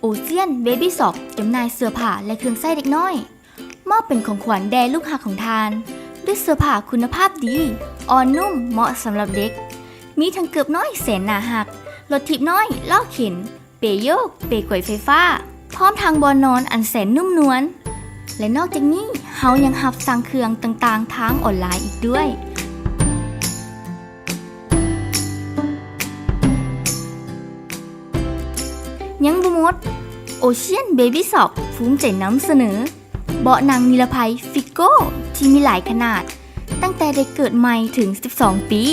Ocean Baby Shop ຈຳໜ່າຍເສື້ອຜ້າ ແລະ ເຄື່ອງໃຊ້ເດັກນ້ອຍ ມອບເປັນຂອງຂວັນແດ່ລູກຮັກຂອງທ່ານ ດ້ວຍເສື້ອຜ້າຄຸນນະພາບດີ, ອ່ອນນຸ້ມ, ເໝາະສຳລັບເດັກ. ມີທັງເກີບນ້ອຍແສນໜ້າຮັກ, ລົດຖີບນ້ອຍ, ລໍ້ເຂັນ, ເປໂຍກ, ເປກວຍໄຟຟ້າ, ພ້ອມທັງບ່ອນນອນອັນແສນນຸ້ມນວນ. ແລະ ນອກຈາກນີ້, ເຮົາຍັງຮັບສັ່ງເຄື່ອງຕ່າງໆທາງອອນລາຍອີກດ້ວຍ. ຍັງບໍ່ໝົດ, Ocean Baby Shop ພູມໃຈນຳສະເໜີ ເບາະນັ່ງນິລະໄພ Figo ທີ່ມີຫຼາຍຂະໜາດ, ຕັ້ງແຕ່ເດັກເກີດໃໝ່ເຖິງສິບສອງປີ,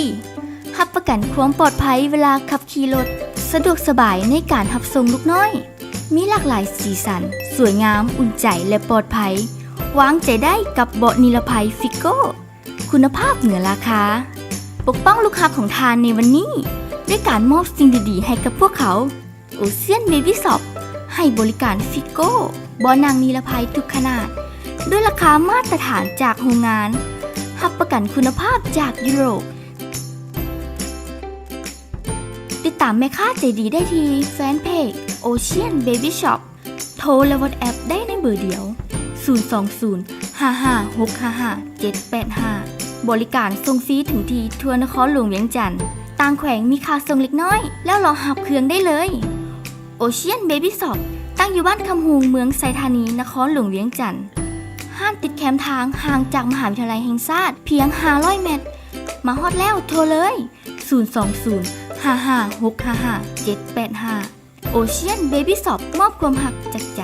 ຮັບປະກັນຄວາມປອດໄພເວລາຂັບຂີ່ລົດ, ສະດວກສະບາຍໃນການຮັບສົ່ງລູກນ້ອຍ, ມີຫຼາກຫຼາຍສີສັນ, ສວຍງາມ, ອຸ່ນໃຈ ແລະ ປອດໄພ, ວາງໃຈໄດ້ກັບເບາະນິລະໄພ Figo ຄຸນນະພາບເໜືອລາຄາ. ປົກປ້ອງລູກຮັກຂອງທ່ານໃນວັນນີ້ ດ້ວຍການມອບສິ່ງດີໆໃຫ້ກັບພວກເຂົາ. Ocean Baby Shop ໃຫ້ບໍລິການ Figo ເບາະນັ່ງນິລະໄພທຸກຂະໜາດ ດ້ວຍລາຄາມາດຕະຖານຈາກໂຮງງານ, ຮັບປະກັນຄຸນນະພາບຈາກຢູໂຣບ. ຕິດຕາມແມ່ຄ້າໃຈດີໄດ້ທີ່ແຟນເພຈ Ocean Baby Shop ໂທ ແລະ WhatsApp ໄດ້ໃນເບີດຽວ ສູນສອງສູນ ຫ້າຫ້າຫົກຫ້າຫ້າເຈັດແປດຫ້າ. ບໍລິການສົ່ງຟຣີເຖິງທີ່ທົ່ວນະຄອນຫຼວງວຽງຈັນ. ຕ່າງແຂວງມີຄ່າສົ່ງເລັກນ້ອຍ ແລ້ວລໍຮັບເຄື່ອງໄດ້ເລີຍ. Ocean Baby Shop ຕັ້ງຢູ່ບ້ານຄຳຮຸງ ເມືອງໄຊທານີ ນະຄອນຫຼວງວຽງຈັນ. ຮ້ານຕິດແຄມທາງ ຫ່າງຈາກມະຫາວິທະຍາໄລແຫ່ງຊາດພຽງຫ້າຮ້ອຍແມັດ. ມາຮອດແລ້ວໂທເລີຍ ສູນສອງສູນ ຫ້າຫ້າຫົກຫ້າຫ້າເຈັດແປດຫ້າ. Ocean Baby Shop ມອບຄວາມຮັກຈາກໃຈ.